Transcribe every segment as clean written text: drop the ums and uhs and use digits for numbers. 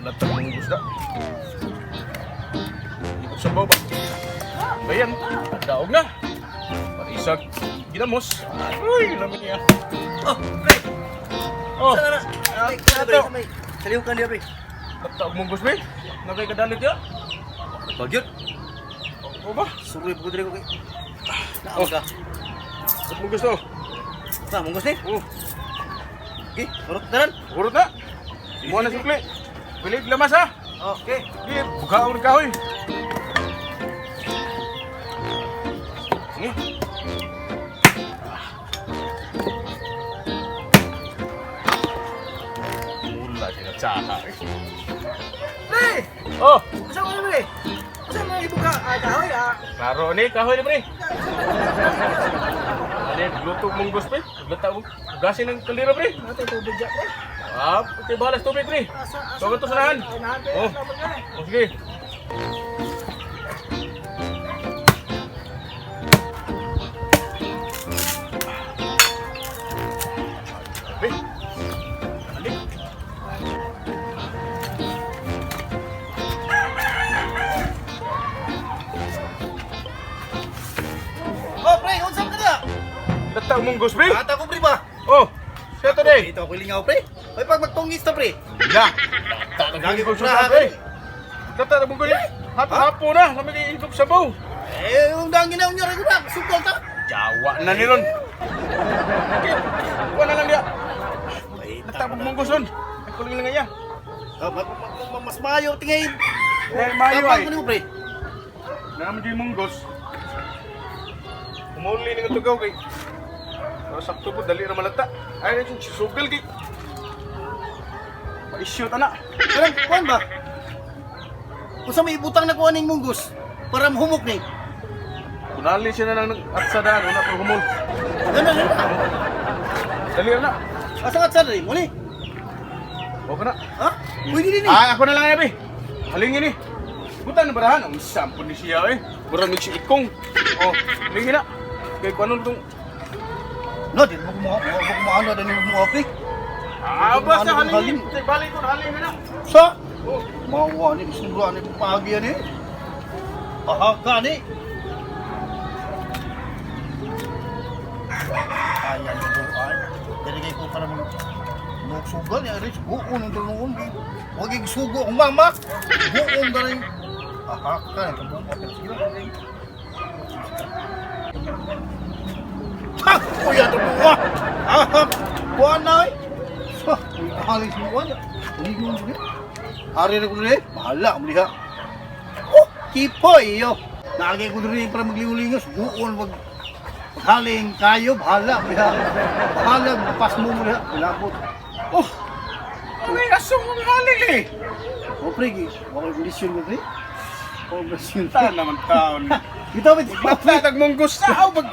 Latag mong gusta. Ikot sa baba. Bayan, daog na. Parisag, ginamos. Uy, lami niya. Oh, pre. Oh, Saan na? ah, Pre, pre, ato. pre. Sa lihok kan dia, pre. Latag mong gusto eh. Nagay kadalit ya. Bagyot. O ba? Suroy po diri ko kay. Oh. Naa ka. Latag mong gusto. Sa munggos ni. Oh, Okay, urot taran. urot na. Buwan na sukli. Pilig lamas ha. Okay. Sige, bukaon ng kahoy. Sige. Mula siya tsaka. Pre! Oh, Asa mo pre? Asa mo ibuka? Ah, kahoy ah. klaro ni kahoy ni pre. Ano, luto mong gusto pre. Luto mo. Gasin ng kaldero pre. Natin tubig dyan pre. Ah, okay, balas tubig pre. Asa asa. So, ito sanahan. Ah, nahan, pre. Oh. Asa mo ka, eh. Oh, sige. Eh, alik. Oh, pre, unsa man ka? Lata mong gusto pre. Ata ko pre ba? Oh, siya to day. Ito ako lingaw pre. May pag magtungis ta pre. La. Lagi ko siya pre. Lata na mong gusto. Hapo na, kami kay itok sabaw. Eh, undang ginaw niya ra gud. Sugol ta. Jawa na ni ron. Okay, kuha na lang dia. Lata mong gusto. Ay, kuling lang niya. Oh, mas maayo tingay. Dahil mayo Tapang ay. ko nimo pre. Naman di munggos. Umuli ni nga tugaw kay. Pero sakto po dali ra malata. Ay na sugal kay. Pa-issue ta na. Kuan kuan ba? Unsa may ibutang na kuan ning munggos para mahumok ni. Kunali siya na lang at sa daan una pa humol. Gana na. Dali ra na. Asa ka sa mo ni? Okay na. Ha? Pwede din ni. Ah, ako na lang abi. Halingin ni. Butan na barahan ang sampon ni siya eh. Mura mig si ikong. Oh, halingin na. Kay kuanon tong No, di mo mo mo mo ano din mo pre. Ah, basta Ano, halingin. Balik ko halingin na. Sa Oh, Mawa ni sura ni pagi ni. Ahaka ni. Ayan yung buhay. Dili kay ko para mo nagsugal ni Aris buon ang tulungon. Wag ig sugo ang mama. Buon dali. Ahaka ni buon pero sige lang. Ha! Kuya to buwa. Ahak. Kuan na eh. Sa, halis mo kuan. Ligon ko. Ari ra ko diri, bahala mo diha. Oh, kipoy yo. Naagay ko diri para magliw-lingos, buon wag haling kayo, bahala mo diha. Bahala pas mo mo diha, bilabot. oh. Ay, asong ang haling eh. Oh, pre, wa ko kondisyon mo pre. Oh, kondisyon. Taon naman taon. Bitaw bitaw. Maglatag mong gusto. Aw, pag...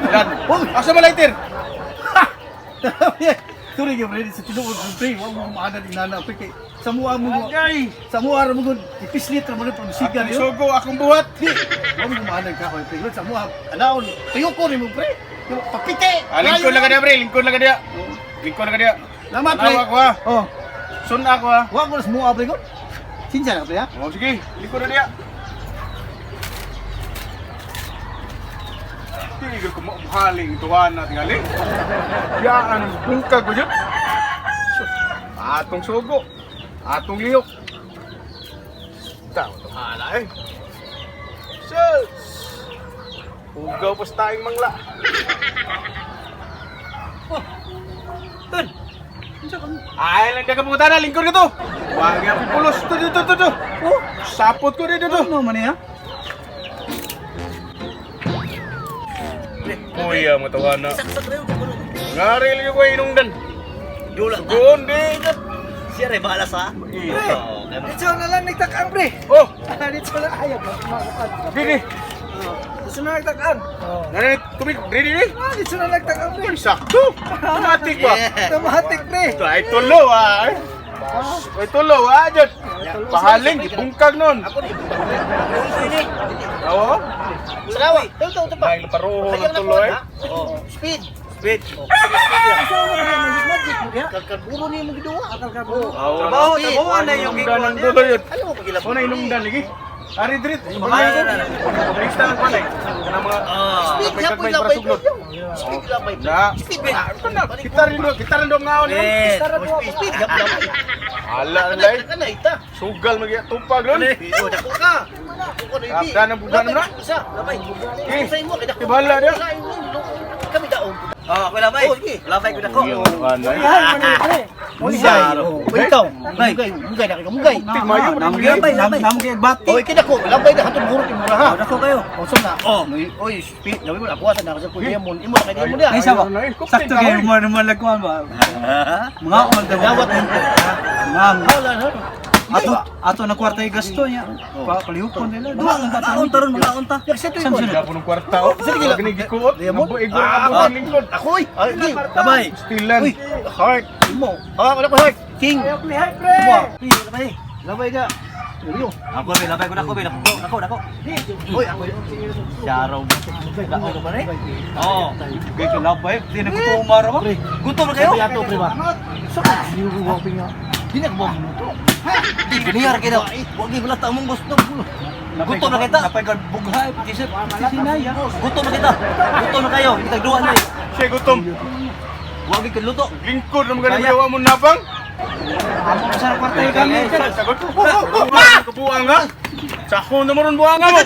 Lan. Oh. Asa mo lighter? Turi gyud pre sa tinuod ko pre, wa mo maana ni nana pre kay sa mua mo Agay. sa mua ra mo gud ipislit ra mo ni pagsigan Akong yo. sugo, akong buhat. Di, wa mo maana ka ko pre. Sa mua anaon tuyo ko nimo pre. Papite. Ah, lingkod lang ka diya, pre. Lingkod lang ka diya. Lingkod lang ka diya. Lama pre. Tanawa ko ha. Oh, Sun ako ha. wa ko sa mua pre ko. Sinsa na pre ha. Oh, sige. Lingkod na diya. Tigil ko mahaling tuwan na tingali. Yaan ang bungkag ko dyan. Sus, atong sugo. Atong liyok. Tama itong hala eh. Sus! Ugaw pa sa tayong mangla. Tun. Ay, lang ka pumunta na, lingkod ka to. Wag nga pulos. To, to, to, to. Oh, Sapot ko dito to. ano man niya? Kuya, matawa na. Saksak na yung kulo. Ngari lang ko inungdan. Dula. Sugoon, di. Siya rin bahala sa. Pre! Dito na lang nagtakaan pre. Oh, Dito na ayaw. dini. Dito na nagtakaan. Oh. Nari, tubig, dini, dini. Ah, dito na nagtakaan pre. Uy, sakto. Automatic ba? Automatic pre. Ito, ay tulo ah. Ay tulo ah, dyan. Pahaling, gibungkag nun. Ako ni. Ini. Oo. Salawa. Ito ito pa. Dahil paruho ng tulo eh. Oh, speed. Speed. Asa mo kaya magic magic mo kaya? Kalkarburo niyo mo giduwa. Kalkarburo. Trabaho, trabaho na yung Inungdan ang gikuan niya. dulo yun. Ayaw mo pagilap. Una inungdan lagi. Ari drit. Next time pa na. Kana mga Speed May yapon kagmay labay. para suglod. Speed labay. Na. Speed. Kana kita rin do, kita rin do ngaon yun. Speed. Speed yapon labay. Ala lay. Kana ita. Sugal magi tupag ron. Oh, dako ka. Dako ka na ibi. Kaptan ang bugan na. Isa, labay. Eh, Sa imo kay dako. Ibala dia. Sa imo, kami daon. Oh, ako labay. Oh, sige. Labay ko dako. Ulihan man ni pre. Mugay. Oh, ikaw. Mugay, mugay na kayo, mugay. Mayo Labay, labay. Namo kay bati. Oy, kay dako, labay na hatod guro imo ra ha. Oh, dako kayo. O so na. Oh. Oy, speed, labi mo na kuha sa na kasi kuya mo. Imo na kay mo dia. Ay sa ba? Sakto kay mo naman lagkuan ba? Mga on daw. Dawat mo. Mga Wala na. ato ato na kwarta yung gasto niya. Pa palihukon nila. Duwa lang ta. Mga unta ron, mga unta. Nagseto ko. Samson. Gapon ng kwarta oh. Gani gikuot. Nabuig ko ang abot lingkod. Ako oy. Ay, di. Labay. Stilan. Uy, heart. Imo. Ah, wala ko heart. King. Ayaw lihay pre. Labay. Labay na. Uyo. Ako be, labay ko dako be, dako, dako, dako. Oy, ako. Syaraw mo. Dako ka ba rin? Oo. Kay ko labay, di na gutom mara ba? Gutom na kayo? Sabi ato, pre ba? Sa ka Di na ba mo to? Di biniyar kayo daw. Wag gi wala ta mong gusto. Gutom na kita. Napay ka bughay pati sa sinaya. Gutom na kita. Gutom na kayo. Hindi tagduan na eh. Siya gutom. Wag gi luto. Lingkod naman gani yawa mo nabang. Amo ko sa kwarta yung gamit. Sagot. Kabuang ha. Sako na mo ron buang mo.